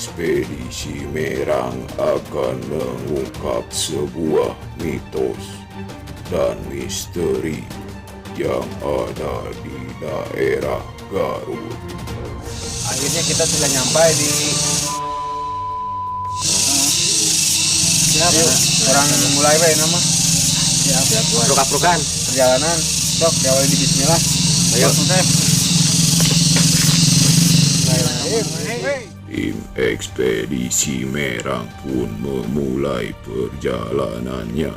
Ekspedisi Merang akan mengungkap sebuah mitos dan misteri yang ada di daerah Garut. Akhirnya kita sudah nyampe di. Siap, urang mulai we nama. Siap, siap. Rukap-rukan. Perjalanan, sok diawali di bismillah. Ayo. Bismillahirrahmanirrahim. Tim Ekspedisi Merang pun memulai perjalanannya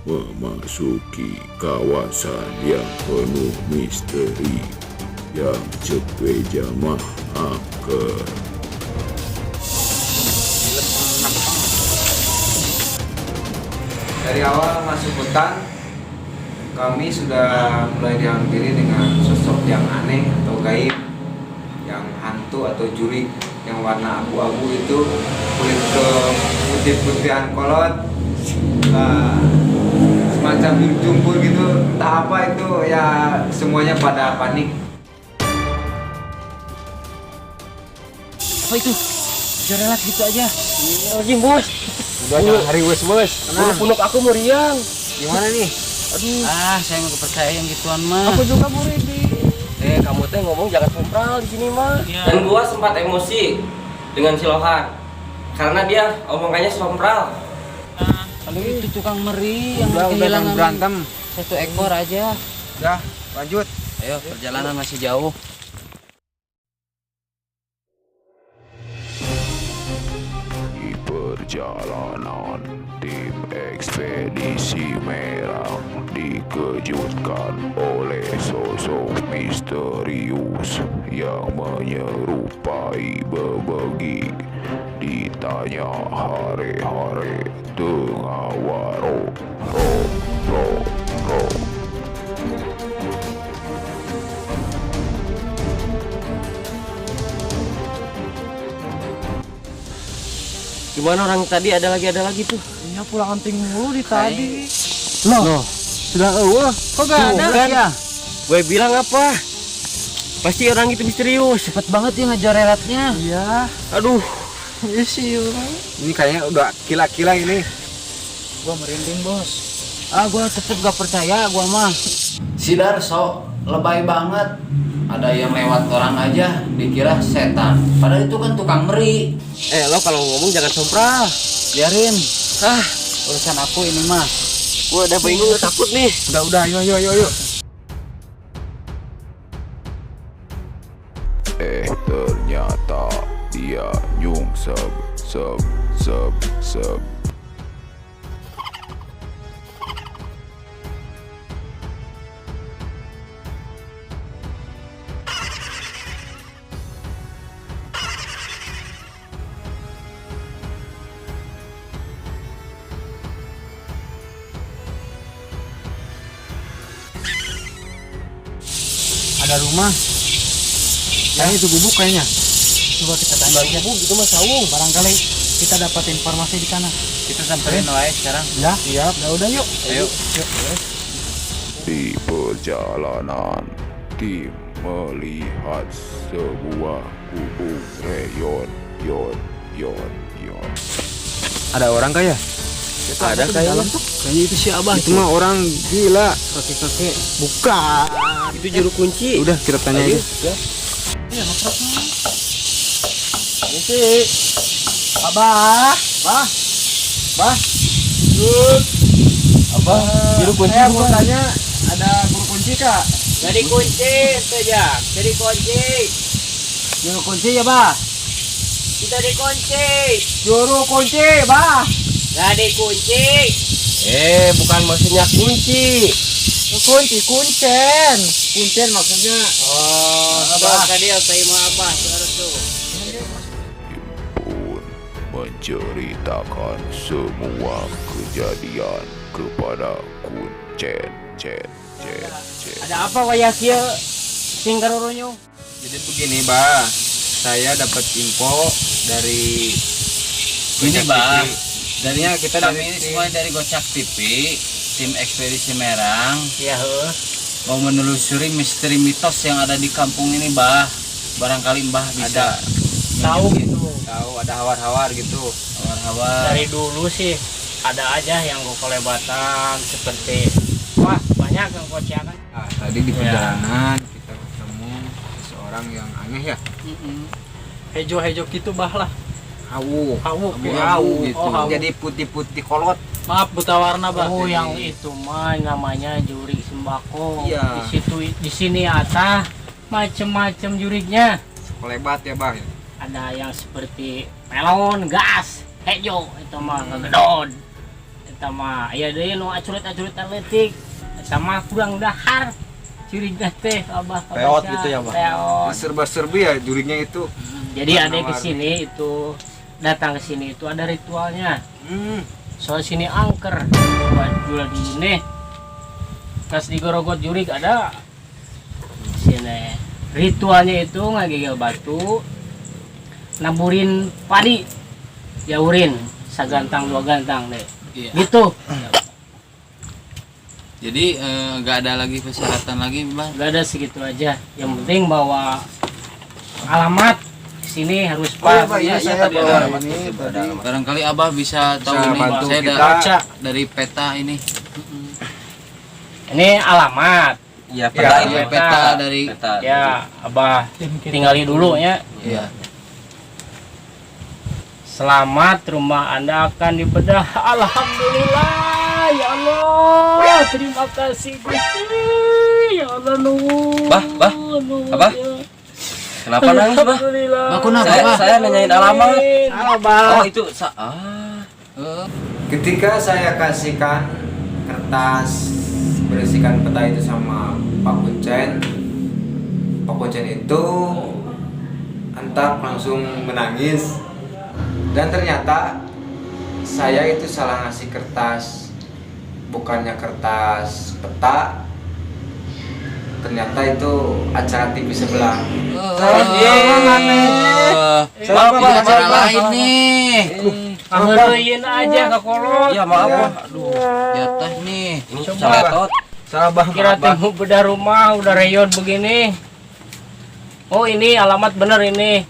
memasuki kawasan yang penuh misteri yang cek beja mah angker. Dari awal masuk hutan, kami sudah mulai dihampiri dengan sosok yang aneh atau gaib, yang hantu atau jurig, yang warna abu-abu itu, kulit ke putih-putihan kolot, semacam jungkur gitu, entah apa itu ya, semuanya pada panik. Apa itu? Jorelat gitu aja. Iya, bos. Udah, jangan hari wes bos. Bulu punuk aku meriang. Gimana nih? Aduh. Ah, saya nggak percaya yang gituan mah. Aku juga merinding. Eh, kamu teh ngomong jangan sompral di sini mah. Dan gua sempat emosi dengan si Lohan karena dia omongannya sompral. Kalau itu tukang meri yang Udah, udah, jangan kehilangan berantem. satu ekor aja. Udah, lanjut. Ayo, perjalanan masih jauh. Di perjalanan, tim Ekspedisi Merang dikejutkan oleh sosok misterius yang menyerupai bebegig. Ditanya hare-hare teu ngawaro ro ro ro. Gimana orang tadi, ada lagi tuh. Iya, pulang anting mulu di tadi. Loh, Sudah eueuh. Kok gak ada? Tuh, kan? Ya, Gue bilang apa? Pasti orang itu misterius. cepet banget ya ngejorelatnya. Iya. Aduh, Iya sih orang. Ini kayaknya udah kila-kila ini. Gua merinding, bos. Ah, gua tetep gak percaya gua mah. Si Darso lebay banget. Ada yang lewat orang aja dikira setan. Padahal itu kan tukang meri. Eh, lo kalau ngomong jangan sompral. Biarin, Ah, urusan aku ini mah. Gue udah bingung, udah takut nih. Udah, udah, ayo, ayo, ayo, ayo. Eh, ternyata dia nyungsep sep sep sep. Ada rumah. Kayaknya itu gubuk kayaknya. Coba kita tanya aja. Bu, gitu mah sawung. Barangkali kita dapat informasi di sana. Kita samperin wae sekarang. Ya, siap. Ya udah yuk. Ayo. Di perjalanan, tim melihat sebuah gubuk reyon yon yon yon. Ada orang kayak? Ada kayaknya. Kayaknya itu si Abah. Itu mah orang gila. Kakek-kakek. Bukan. Itu juru kunci. Udah, kita tanya Ayo, aja. ya. Iya, ngoprok. Misi. Abah. Bah. Bah. Apa? Juru kunci Saya mau bukan? tanya, ada guru kunci kak? Jadi kunci saja. Jadi kunci. Juru kunci ya, Bah? Kita dikunci. Juru kunci, bah. Gak dikunci. Eh, bukan maksudnya kunci. Kunci kuncen. Kuncen maksudnya. Oh, Abah. tadi terima apa? Harus tuh. Pun menceritakan semua kejadian kepada Kuncen Cen Cen Cen. Ada apa wayah kieu sing karurunyu? Jadi begini, bah. Saya dapat info dari Ini, Gocak Bah. TV. Dari Darinya kita kami dari ini semua dari Gocak TV, tim Ekspedisi Merang Iya, heuh. mau menelusuri misteri mitos yang ada di kampung ini, Bah. Barangkali Mbah bisa Ada. Tahu gitu. Tahu ada hawar-hawar gitu. Hawar-hawar. Dari dulu sih ada aja yang kelebatan seperti wah banyak yang kociakan. Nah, tadi di perjalanan kita ketemu seseorang yang aneh ya. Hejo-hejo gitu bah lah. Hawu. Hawu, Hawu gitu. Oh, hawu. Jadi putih-putih kolot. Maaf buta warna bah. Oh, yang itu mah namanya jurig sembako. Iya. Di situ di sini atas macem-macem jurignya. Kolebat ya, Bang. Ada yang seperti melon, gas, hejo itu mah ngegedon. Itu mah ya deui nu acurit-acurit atletik. Eta mah kurang dahar. Jurigna teh abah Peot gitu ya, Bah? Peot. Serba-serbi ya jurignya itu. Jadi ada yang Warna-warni. kesini itu datang ke sini itu ada ritualnya. Soal sini angker, baju lagi ini. Pas digorogot jurig ada sini. Ritualnya itu ngagegel batu, naburin padi, jaurin sagantang dua gantang deh. Iya. Gitu. Jadi nggak ada lagi persyaratan lagi, Bang. Gak ada segitu aja. Yang penting bawa alamat sini harus Oh, iya, pas. Pak, iya, Ya, saya tadi bawa ada alamat ini itu, tadi. ada alamat. Barangkali Abah bisa tahu Bisa nih. bantu Saya kita. dari peta ini. Ini alamat. Iya, peta Iya, itu. Iya, peta dari Peta. Ya, Abah Tim kita. tinggali dulu ya. Iya. Selamat, rumah Anda akan dibedah. Alhamdulillah, ya Allah. Terima kasih Gusti. Ya Allah nuhun. Bah, bah, Nuhun, Abah. ya. Kenapa nangis, Bah? Alhamdulillah. Bah, kenapa, Saya, Bah? saya nanyain alamat. Halo, Bah. Oh, itu ah. Eh, Ketika saya kasihkan kertas berisikan peta itu sama Pak Kuncen, Pak Kuncen itu entak langsung menangis. Dan ternyata saya itu salah ngasih kertas, bukannya kertas peta, ternyata itu acara TV sebelah. Maaf, Ini Pak, acara maaf, Pak. lain nih. Ngeureun aja ke kolot. Iya, maaf, Pak. Aduh, Jatah nih. ini Coba. celetot. Salah Bang. Kira maaf, Bang. temu bedah rumah udah reyon begini. Oh, ini alamat bener ini.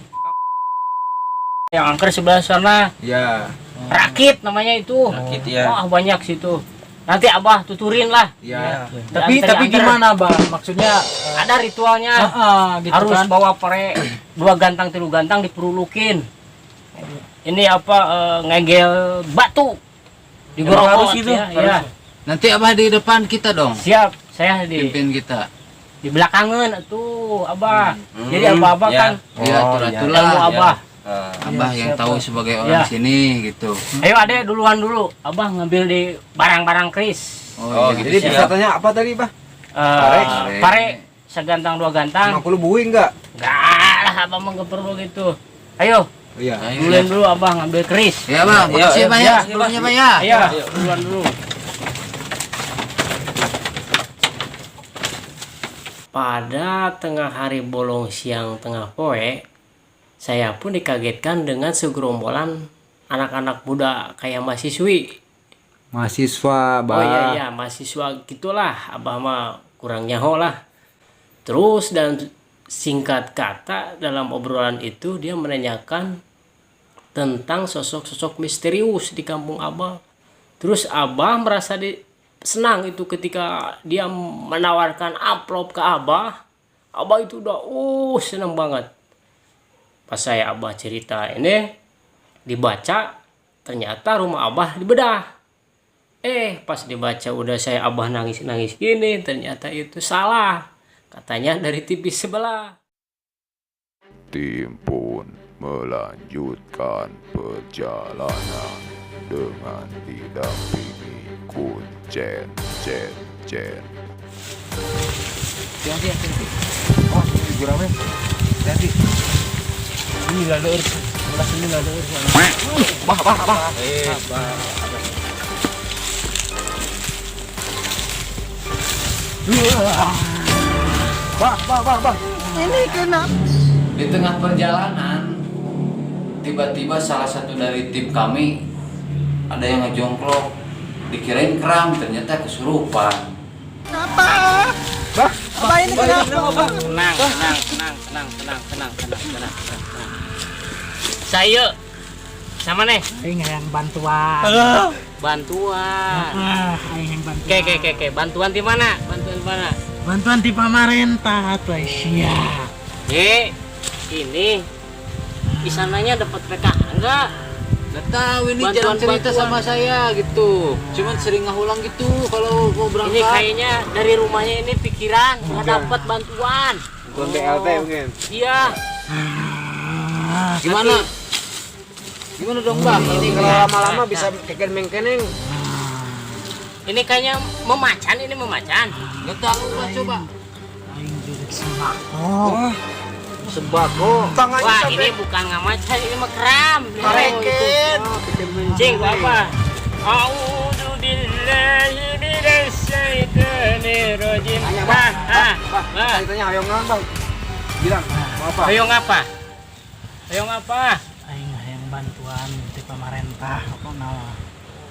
Yang angker sebelah sana. Ya, Rakit namanya itu. Rakit, ya. Wah, banyak situ. Nanti Abah tuturin lah. ya. Tapi Diantar- tapi antar. gimana bah? Maksudnya Ada ritualnya. gitu Harus kan? bawa pare dua gantang tilu gantang diperulukin. Ini apa ngegel batu. Digorok Emang harus gitu? Ya, Harus. ya. Nanti Abah di depan kita dong. Siap, saya di Pimpin kita. di belakangan tuh Abah. Jadi Hmm, abah-abah ya. kan Ya, atur-atur ilmu lah. Abah. Ah. Abah Iya, yang siap, tahu Bah. sebagai orang Ya. sini gitu. Ayo adek duluan dulu. Abah ngambil di barang-barang keris. Oh, iya. gitu. Jadi Siap. pesertanya apa tadi, Bah? Pare, Pare. pare segantang dua gantang. 50 buih enggak? Enggak lah, abah mah nggak perlu gitu. Ayo, Iya. Ayo, duluan ya. dulu abah ngambil keris. Ya, Bang. Iya, Makasih, iya, Bang ya. iya. Sebelumnya, Bang ya. Ayo, duluan dulu. Pada tengah hari bolong siang tengah poe, saya pun dikagetkan dengan segerombolan anak-anak muda kayak mahasiswi. Mahasiswa, Bah. Oh iya iya, mahasiswa gitulah, abah mah kurang nyaho lah. Terus dan singkat kata dalam obrolan itu dia menanyakan tentang sosok-sosok misterius di kampung abah. Terus abah merasa senang itu ketika dia menawarkan amplop ke abah. Abah itu udah senang banget. Pas saya abah cerita ini dibaca ternyata rumah abah dibedah. Pas dibaca udah saya abah nangis-nangis gini, ternyata itu salah. Katanya dari TV sebelah. Tim pun melanjutkan perjalanan dengan didampingi Kuncen Cen Cen. Hati-hati, hati-hati. Oh, ini gurame. Hati-hati. Ini lah leur. Sebelah sini lah leur. Bah, bah, bah. Bah. Bah, bah, bah, bah. Di tengah perjalanan, tiba-tiba salah satu dari tim kami ada yang ngejongklok, dikirain kram, ternyata kesurupan. Tenang, tenang, tenang, tenang, tenang, tenang, tenang, tenang, tenang, tenang. Saya sama nih. Aing hayang bantuan. Bantuan. Ah, aing hayang bantuan. Oke, oke, oke, oke. Bantuan di mana? Bantuan di mana? Bantuan di pamarentah atuh sia. Eh, ini isananya dapat PKH enggak? Nggak tahu, ini Bantuan, jarang cerita bantuan. Sama saya gitu. Cuman sering ngulang gitu kalau mau berangkat. Ini kayaknya dari rumahnya ini pikiran nggak dapat bantuan. Bantuan BLT mungkin. Iya. Gimana? Gimana dong, Bang? Ini kalau lama-lama bisa keken mengkeneng. Ini kayaknya memacan, ini memacan. Nggak tahu, Bang, coba. Aing jurik sembako. Sembako. Tangannya Wah, sampai ini bukan ngamacan, ini mah kram. Pareken. Cing, apa? A'udzu billahi minasyaitonir rajim. Tanya, Bang. Ah, Bang, ah. ceritanya hayong naon, Bang? Bilang, mau apa? Hoyong apa? Hoyong apa? Aing hayang bantuan di pamarentah pokokna mah.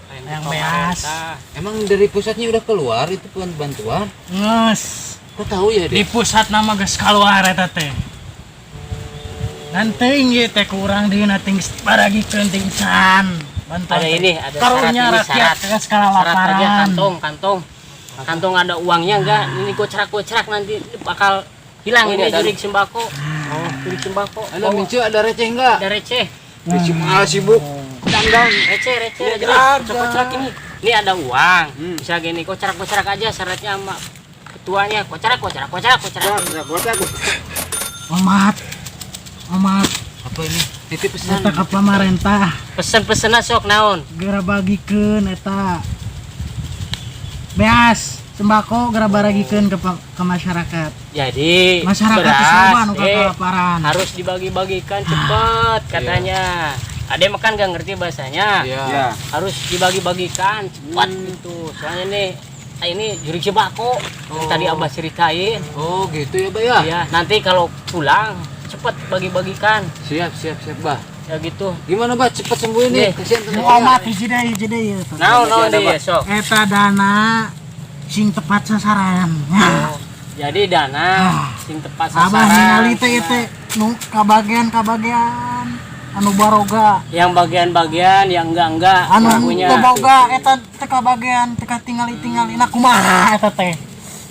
Hayang Hayang beas. pemerintah. Emang dari pusatnya udah keluar itu bantuan? Nges. Kok tahu ya Di deh? pusat nama geus keluar eta teh. Nanti ieu teh kurang di ting baragikeun ting can. Bantuan Ada teh. ini, ada syarat Karunya ini, rakyat syarat. geus kalaparan. Syarat aja kantong, kantong. Kantong ada uangnya enggak? Ini kocrak-kocrak nanti bakal hilang. Oh, Ini ini ada. jurik sembako. Oh, jurik sembako. Ada Mince, ada receh nggak? Ada receh. Ah, sibuk. Dandang. Receh, receh. Ini Jurik. ada. Kocrak ini. Ini ada uang. Bisa gini, kocrak-kocrak aja syaratnya sama ketuanya. Kocrak, kocrak, kocrak, kocrak. Kocak, kocak. Omat. Omat. Apa ini? Titip pesan. Eta ka pamarentah Pesen-pesenna sok naon? geura bagikeun eta beas sembako, geura baragikeun ke masyarakat. Jadi Masyarakat beras, teh loba nu kalaparan. harus dibagi-bagikan cepet katanya. Ada yang makan gak ngerti bahasanya. Iya. Ya. Harus dibagi-bagikan cepat gitu. Soalnya nih ini jurik sembako yang tadi Abah ceritain. Oh, gitu ya, Bah ya? Iya, nanti kalau pulang cepet bagi-bagikan. Siap, siap, siap, Bah. Ya gitu. Gimana, Bah? Cepat sembuhin nih. Nih. Kasihan teman saya. Omat hiji deui ieu teh. Naon naon ada, deh Bah. sok. Eta dana sing tepat sasaran. Nah, Oh, jadi dana sing tepat Abah sasaran. ningali teh ieu teh nu kabagian-kabagian anu baroga, Yang bagian-bagian yang enggak-enggak anu punya. teu boga eta teh kabagian teh katingali-tingali. Nah, kumaha eta teh?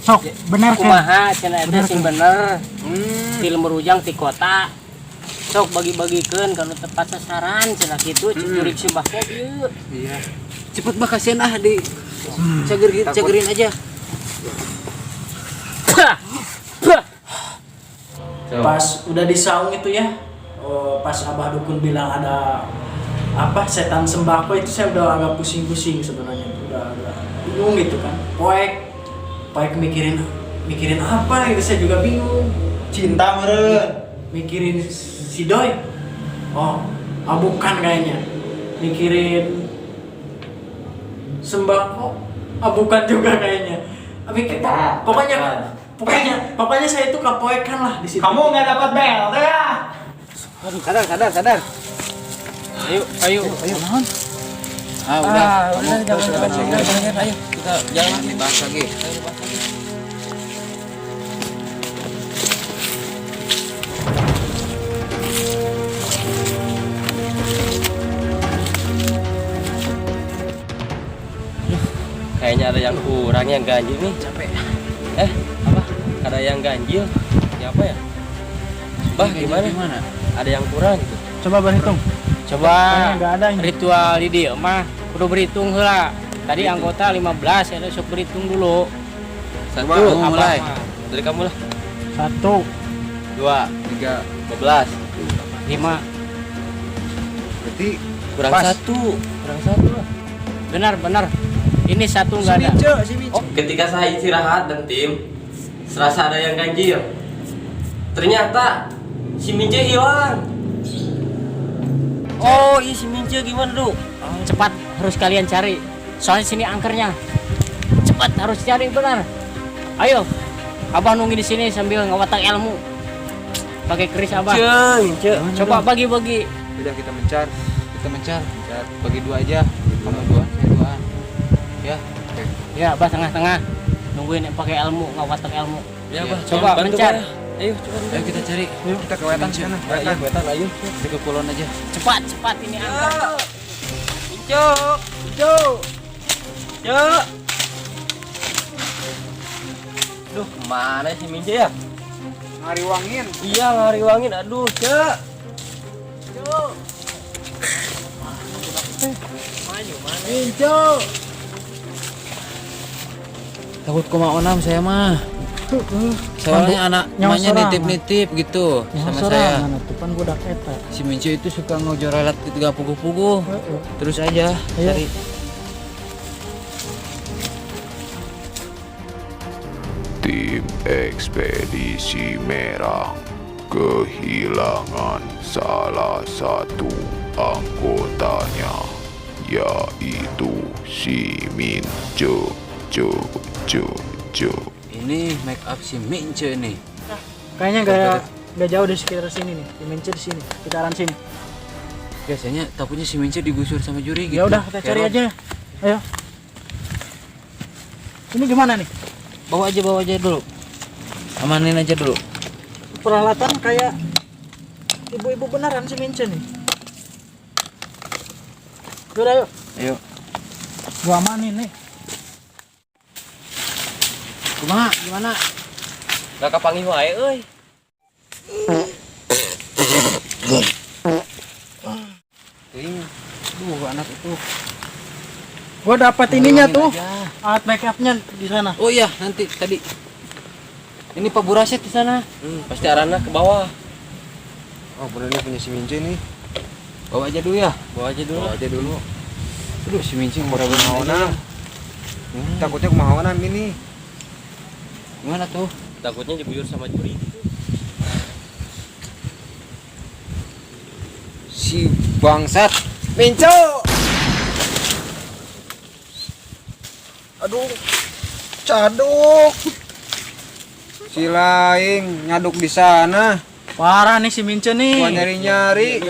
Sok bener kan? Kumaha cenah eta sing bener. Film merujang ti kota. Sok bagi-bagikeun kalau tepat sasaran cenah kitu jurik sembako ieu. Iya. Cepet, Bah, kasihan ah di cager cagerin aja. Bah. Bah. Pas udah di saung itu ya, oh, pas Abah Dukun bilang ada apa setan sembako itu, saya udah agak pusing-pusing sebenarnya, udah agak bingung gitu kan, poek poek mikirin mikirin apa gitu, saya juga bingung. Cinta meren. Mikirin si Doi, oh, ah, bukan kayaknya, mikirin sembako, ah, bukan juga kayaknya. Ah, mikir, pokoknya pokoknya pokoknya saya itu kapoekan lah di situ. Kamu nggak dapat BLT ya? Sadar, sadar, sadar. Ayo, ayo. Ah, udah. Kamu Udah, jangan, jangan, jangan, jangan, ayo. Kita jalan lagi. dibahas lagi. Ayo, dibahas lagi. Kayaknya ada yang kurang, yang ganjil nih. Capek. Eh, apa? Ada yang ganjil. Siapa ya? Bah, gimana? Gimana? Ada yang kurang gitu. Coba berhitung. Coba Nggak ada ini. Ritual di dieu mah kudu berhitung heula. Tadi anggota 15 ya, sok berhitung dulu. Satu, Coba, mulai. Dari kamu lah. Satu. Dua, Tiga. 15. 5. Berarti Kurang Pas. satu. Kurang satu lah. Benar, benar. Ini satu si nggak ada. Mince, si Mince. Oh, ketika saya istirahat dan tim, serasa ada yang ganjil. Ternyata si Mince hilang. Oh, iya si Mince gimana, Du? Cepat harus kalian cari. Soalnya sini angkernya. Cepat harus cari benar. Ayo. Abah nunggu di sini sambil ngawatak ilmu. Pakai keris Abah. Mince. Coba bagi-bagi. Udah kita mencar. Kita mencar. Mencar. Bagi dua aja. Kamu dua, saya duaan. Ya. Ya, Abah tengah-tengah. Nungguin yang pakai ilmu, ngawatak ilmu. Ya, Bah, Coba bantu, mencar. Bah. Ayo coba. Ayo kita cari. Kita ke wetan sana. Ayo wetan ayo. Kita ke kulon aja. Cepat, cepat ini angker. Inco, Inco. Cuk. Duh, kemana sih Mince ya? Ngariwangin. Iya, ngariwangin. Aduh, Cek. Cuk. Minco. Takut koma onam saya mah. Soalnya anak emaknya nitip-nitip gitu sama saya. Tuh pan budak eta. Si Mince itu suka ngojorelat gitu gak puguh-puguh. Terus aja cari. Tim Ekspedisi Merang kehilangan salah satu anggotanya, yaitu si Mince Ce Ce Ce. Ini make up si Mince nih. Kayaknya gak jauh dari sekitar sini nih. Di Mince di sini, sekitaran sini. Biasanya takutnya si Mince digusur sama juri gitu. Ya udah kita cari aja. Ayo. Ini gimana nih? Bawa aja dulu. Amanin aja dulu. Peralatan kayak ibu-ibu beneran si Mince nih. Udah yuk. Ayo. Gua amanin nih. Kumaha? Gimana? Gak kapanggih wae euy. Duh, anak itu. Gua dapat ininya tuh. Aja. Alat make upnya di sana. Oh iya, nanti tadi. Ini Pak Buraset di sana. Pasti arahnya ke bawah. Oh, benernya punya si Mince nih. Bawa aja dulu ya. Bawa aja dulu. Bawa aja dulu. Aduh, si Mince murah Kumaha Takutnya kumaha ini. Gimana tuh? Takutnya diguyur sama juri gitu. Si bangsat. Mince. Aduh. Caduk. Si laing nyaduk di sana. Parah nih si Mince nih. Gua nyari-nyari.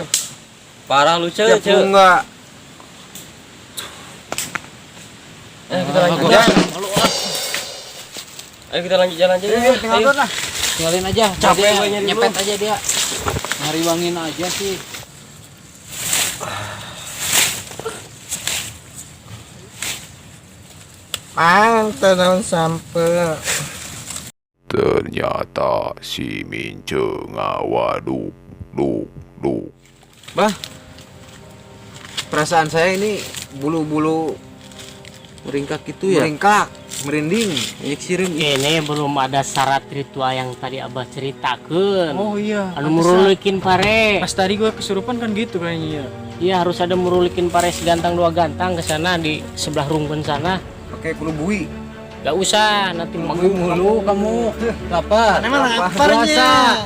Parah lu, Cek. Tiap enggak. Ayo kita lanjut Ya. jalan. Ayo kita lanjut jalan aja. Eh, tinggalkan lah. Tinggalin aja. Capek Dia gue nyari nyepet dulu. aja dia. Ngariwangin aja sih. Mantap sampai. Ternyata si Mince ngawaduk duk duk. Bah. Perasaan saya ini bulu-bulu Meringkak gitu ya. meringkak, merinding. Banyak sirim. Ini belum ada syarat ritual yang tadi Abah ceritakan. Oh iya. Anu murulikin pare. Pas tadi gue kesurupan kan gitu kayaknya ya. Iya harus ada murulikin pare segantang dua gantang ke sana di sebelah rungkun sana. Pakai kulubui. Gak usah nanti Mulu kamu lapar. Emang laparnya.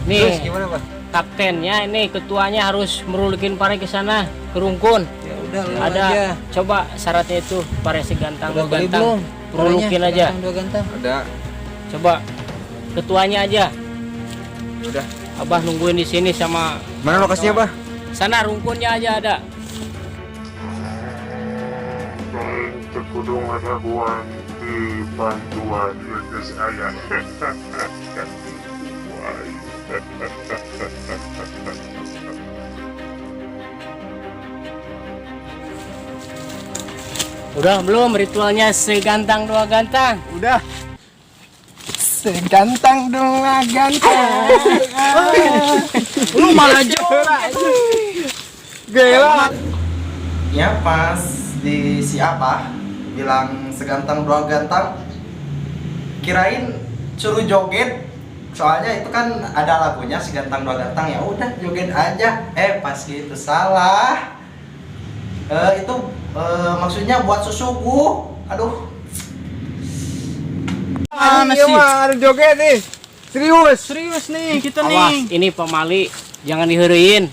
Nih Terus gimana, Pak? kaptennya ini ketuanya harus merulikin pare ke sana ke rungkun. Ya udah lu Ada aja. coba syaratnya itu pare segantang Udah dua beli gantang. belum? Perulukin Parenya, aja. segantang dua gantang. Ada. Coba ketuanya aja. Udah. Abah nungguin di sini sama Mana lokasinya, Bah? sana rungkunnya aja ada. Udah belum ritualnya segantang dua gantang? Udah. Segantang dua gantang. Lu malah jorok. Gila. Ya pas di siapa bilang segantang dua gantang, kirain suruh joget. Soalnya itu kan ada lagunya segantang dua gantang, ya udah joget aja. Pas gitu salah. Itu maksudnya buat susuguh. Aduh. Mana Iya, sih? mah, ada joget nih. Serius. Serius nih kita Awas, nih. ini pemali jangan diheureun.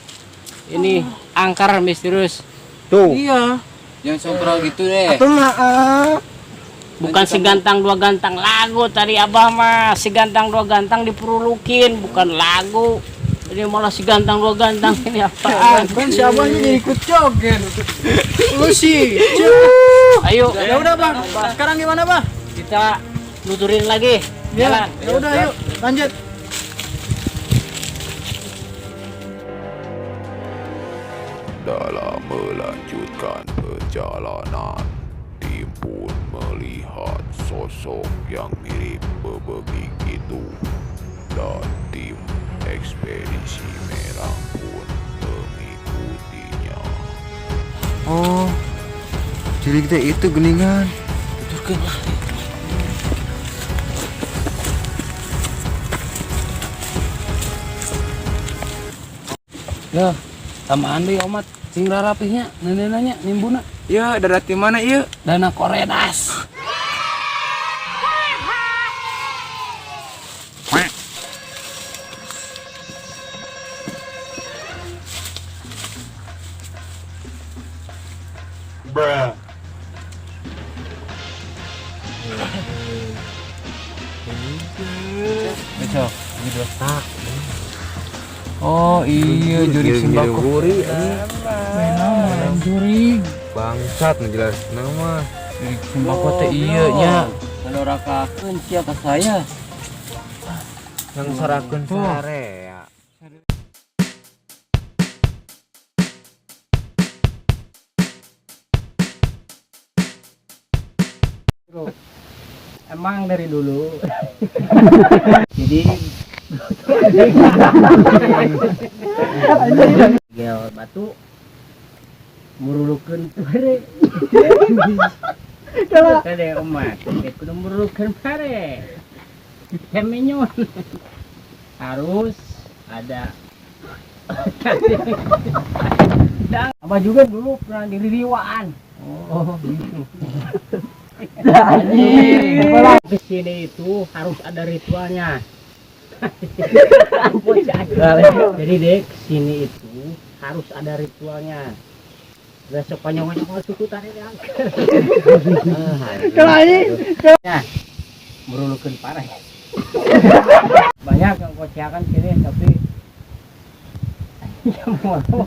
Ini angker misterius. Tuh. Iya. Jangan sompral gitu deh. Itu maaf. Bukan segantang dua gantang lagu tadi Abah mah segantang dua gantang diperulukin bukan lagu. Ini malah segantang dua gantang ini apaan? Kan si abahnya jadi ikut joget. Lu sih. Ayo Ya udah, Bang. Sekarang gimana, Bang? kita nuturin lagi. Ya, Jalan. ya udah yuk. Lanjut. Dalam melanjutkan perjalanan, tim pun melihat sosok yang mirip bebegik itu, dan tim ekspedisi Merang pun mengikutinya. Oh, jurig teh itu geningan. Tuturkeun lah. Ya, tambahan deui omat sing rarapihnya neundeunna nimbuna. Ya, darat di mana ieu? Dana koredas. Besok, Oh iya, jurig sembako. Jurig. Bangsat ngejelas nama. Jurig sembako teh iya nya. Ngedorakakeun sia ka saya. Yang sarakeun sare ya. Emang dari dulu. Jadi gel batu murulukeun pare. Kade umat, kudu murulukeun pare. Kemenyon. Harus ada. Abah juga dulu pernah di Riwaan. Oh, gitu. Di sini itu harus ada ritualnya. Jadi dek, sini itu harus ada ritualnya. Besok panjang-panjang suku tarik. Kalau ini, ya, merulukan parah. Banyak yang kociakan sini, tapi ya mau.